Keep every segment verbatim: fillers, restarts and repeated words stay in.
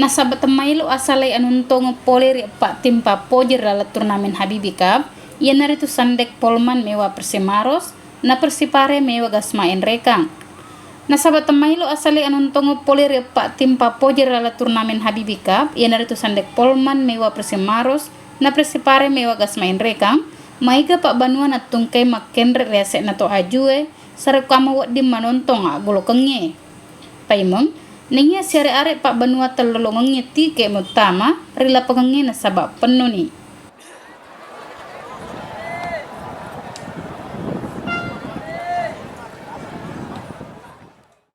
Nasaba temmaelo asalai anontongo pole ri eppa tim pappoji ri laleng turnamen Habibie Cup, iyanaritu Sandek Polman mewa Persemaros, na Persipare mewa Gasma Enrekang. Nasaba temmaelo asalai anontongo pole ri eppa tim pappoji ri laleng turnamen Habibie Cup, iyanaritu Sandek Polman mewa Persemaros, na Persipare mewa Gasma Enrekang, maega pabbanua nattungkai makkenre ri ase'na to ajue, sarekkuamma wedding manontong aggolokengnge. Paimeng, nennia siare-are pabbanua tellolongengnge tike muttama ri lapangengnge nasaba pennuni.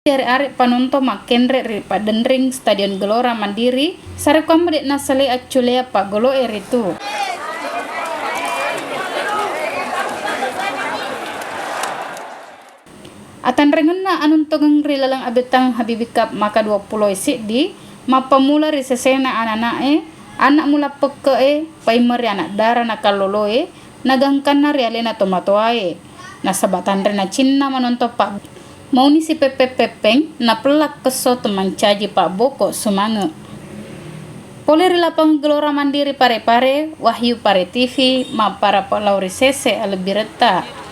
Siare-are panontong makkenre ri paddenreng Stadion Gelora Mandiri, sarekkuamma de'na salai acculea paggolo'e ritu. Atanrengenna anontongeng ri laleng abetang Habibie Cup maka dua pulo siddi, mappamula ri sesena anana'e, ana' mula pekke'e, paimeng ri ana' dara na kalloloe, na gangkanna ri alena tomatoae. Nasaba tanre na cinna manontong pa mauni sipeppeng-peppeng, napella kesso to mancaji pabboko sumange. Pole ri lapang Gelora Mandiri Pare-Pare, Wahyu Pare T V mappara lao ri sese alebbiretta.